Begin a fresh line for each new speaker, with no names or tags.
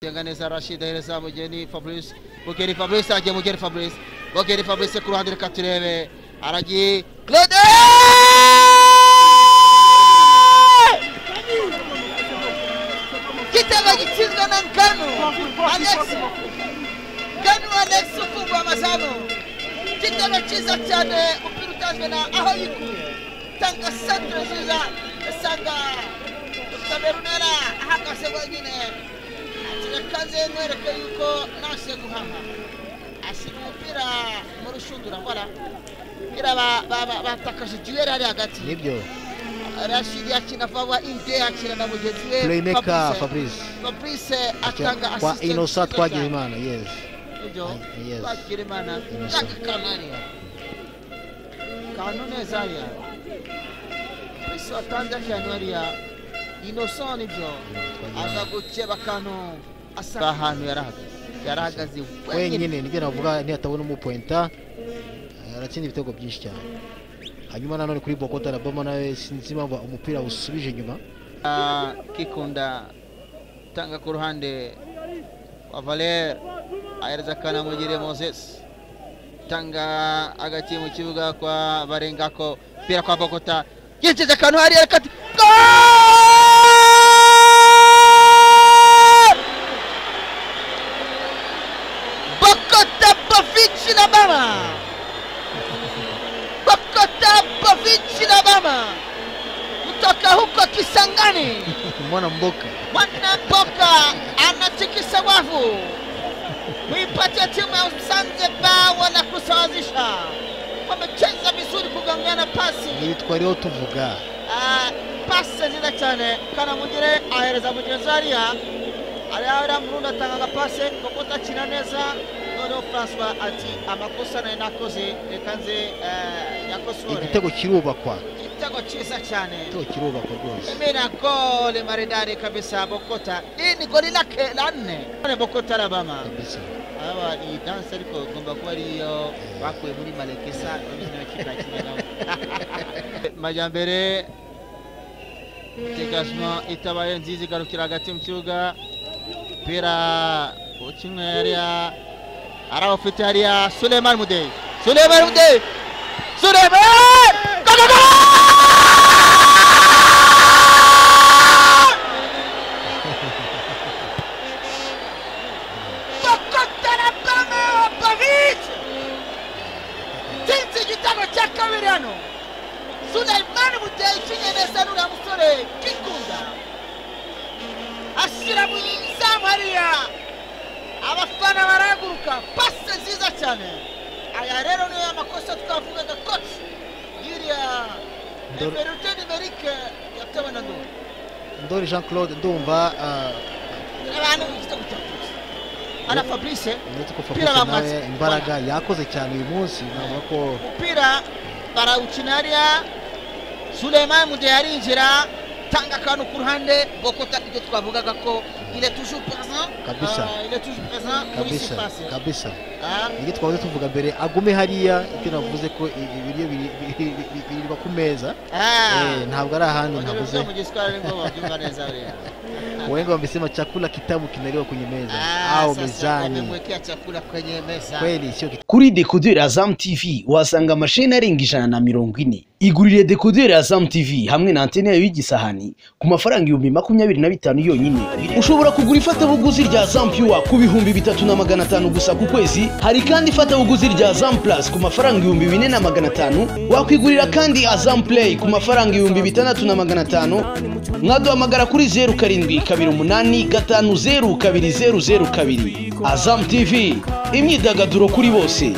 Cenga neza Rashid ahereza Mugeni Fabrice. Mugeni Fabrice agiye, Mugeni Fabrice. Mugeni Fabrice ku ruhande, reka turebe. Aragiye Claude! Igitego gitsinzwe na Nganu Alex. Nganu Alex ufungwa amazamu. Igitego cyiza cyane, umupira utanzwe na aho yikuye. Tanga centre nziza, asanga Dr. Berunera ahagaze wenyine. Ati reka nze nkwereke yuko nase guhaha. Ashyira umupira mu rushundura, voilà. Umupira batakaje duel ari hagati.
Nibyo.
Rashid yakina vuba, Inde akina na mugenzi we
Playmaker Fabrice.
Fabrice atanga
kwa
assistance
Innocent
nziza cyane.
Twagirimana, yes.
Nibyo.
Yes.
Twagirimana.
Innocent.
Tanga kananiya. Kantu neza hariya. Fabrice watanze akantu hariya. Innocent nibyo. Aza gukeba akantu asa ahantu yarahagaze. Yarahagaze wenyine.
Wenyine nibyo navuga, ntiyatabona umupointa aratsinda ibitego byinshi cyane. Hanyuma nanone kuri Bokota Alabama nawe sinzi impamvu umupira usubije inyuma.
Kikunda tanga ku ruhande kwa Valer, ahereza Kanamugire Moses, tanga hagati mu kibuga kwa Barengako, pira kwa Bokota, yinjiza akantu hariya, reka Goal! Bokota Bovic na Bama, Bokota Bovic na Bama kutoka huko Kisangani.
Mwana mboka.
Mwana Mboka anatikisa wavu kuipatia timu ya Musanze bao la kusawazisha. Wamecheza vizuri kugongana pasi.
Nibi twariho tuvuga.
Pasi nziza cyane. Kanamugire ahereza mugenzi hariya. Ariya Murundi atanga agapase, Bokota akina neza. Noneho Francois ati amakosa nayo nakoze, reka nze yakosore.
Igitego kirubakwa.
Igitego cyiza cyane.
Igitego kirubakwa rwose.
Imena goli maridadi kabisa Bokota. Hii ni goli lake la nne. Bokota Alabama.
Kabisa.
Aba iyi dance ariko igomba kuba ariyo bakuye muri Malekesa n'abakipe yakinagamo. Majyambere dégagement itabaye nziza, igarukira hagati mu kibuga. Umupira ukinwe hariya arawufite hariya Suleiman Mudeyi. Suleiman Mudeyi. Suleiman! Go, go, go! Bokota Alabama Bovic! Tsinze igitego cya kabiri hano. Suleiman Mudeyi ukinye neza n'uriya musore Kikunda. Ashyira mu izamu hariya. Abafana barahaguruka, pase nziza cyane. Aya rero niyo makosa twavugaga coach yiriya infériorité numérique yatewe na Ndori.
Ndori Jean Claude ndumva
abantu igitego cya Fabrice. Ana Fabrice
uretse ko
umupira
Fabrice
bamaze.
nawe imbaraga yakoze cyane uyu munsi, navuga ko
Umupira barawukina hariya. Suleiman Mudeyi arinjira, tanga akantu ku ruhande. Bokota ibyo twavugaga ko il est toujours présent.
Kabisa.
Il est toujours présent muri
Kabisa.
surface.
Kabisa. Nibyo twahoze tuvuga mbere, agume hariya, ibyo navuze ko ibiryo birirwa ku meza. Ntabwo ari ahandi ntavuze.
Mu Giswahili ngo babyumva neza buriya.
Wengi wamesema chakula kitamu kinaliwa kwenye meza au
Sasa
mezani.
Wamemwekea chakula kwenye meza.
Kweli sio kitu.
Kuri dekoderi Azam TV uhasanga amasheni arenga 140. Igurire dekoderi Azam TV hamwe na antene yayo y'igisahani ku mafaranga 25,000 yonyine. Ushobora kugura ifatabuguzi rya Azam Pure ku 3,500 gusa ku kwezi. Hari kandi ifatabuguzi rya Azam Plus ku mafaranga 4,500. Wakwigurira kandi Azam Play ku mafaranga 6,500. Mwaduhamagara kuri 0728502002. Azam TV, imyidagaduro kuri bose.